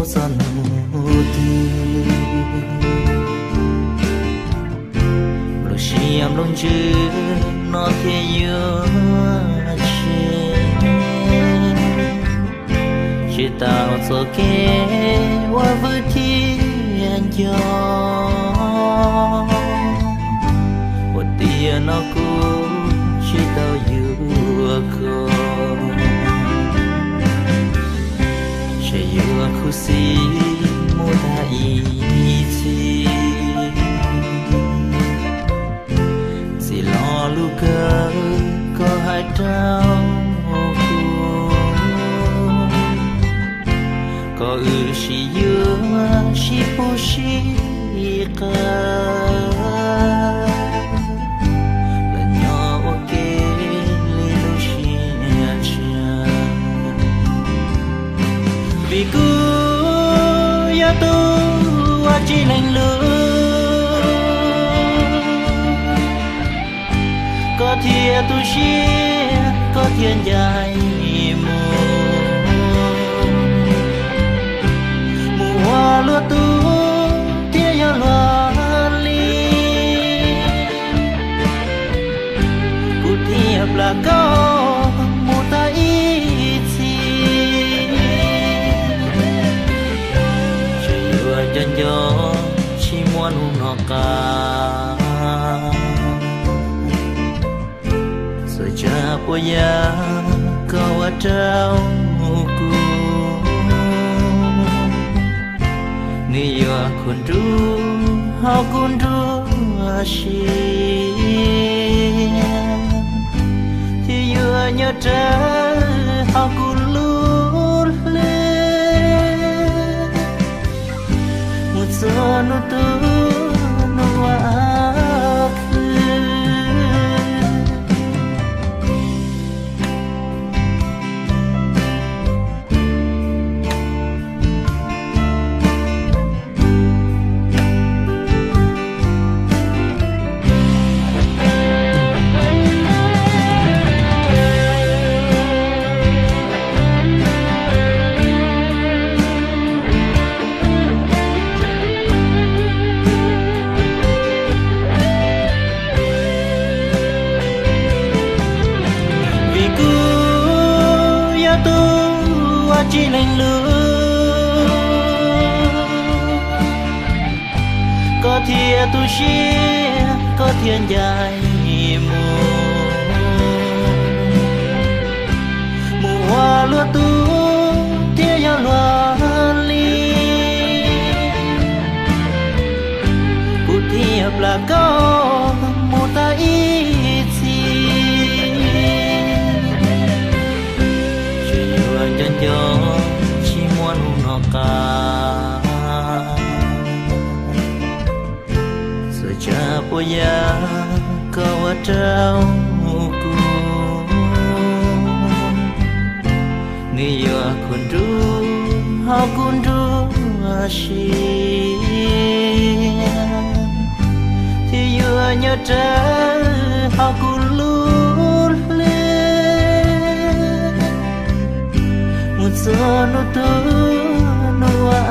txoj hnub twg, nplooj siab nplooj ntsws no thiaj yuav tseg, tsis tau txoj kev uas vwm thiab nco, ua tiam no kuv tsis tau yuav koj, ces yuav khuv xim mus tag ib txhis. Txij lo lus kawg koj hais rau kuv, kom wb sib yuav sib pub sib qawm, los nyob ua ke li lub siab ntshiab. Vim kuv yog tus uas tsis lees lus, koj thiaj tu siab koj thiaj ncaim mus, mus ua luag tub thiaj yog luag li. Kuv thiaj plam koj mus tag ib txhis, tseem yuav nco nco tsis muaj hnub no qab. Txhua tsav puas yam koj ua rau kuv, nws yuav khuv nruj hauv kuv nruab siab, thiab yuav nyob rawv hauv kuv lub hlwb mus txog hnub tu hnub ua khwb. Vim kuv yog tus uas tsis lees lus, koj thiaj tu siab koj thiaj ncaim mus, mus ua luag tub thiaj yog luag li. Kuv thiaj plam koj mus tag ib txhis, tseem yuav nco nco tsis muaj hnub no qab. Txhua tsav puas yam koj ua rau kuv, nws yuav khuv nruj hauv kuv nruab siab, thiab yuav nyob rawv hauv kuv lub hlwb mus txog hnub tu hnub ua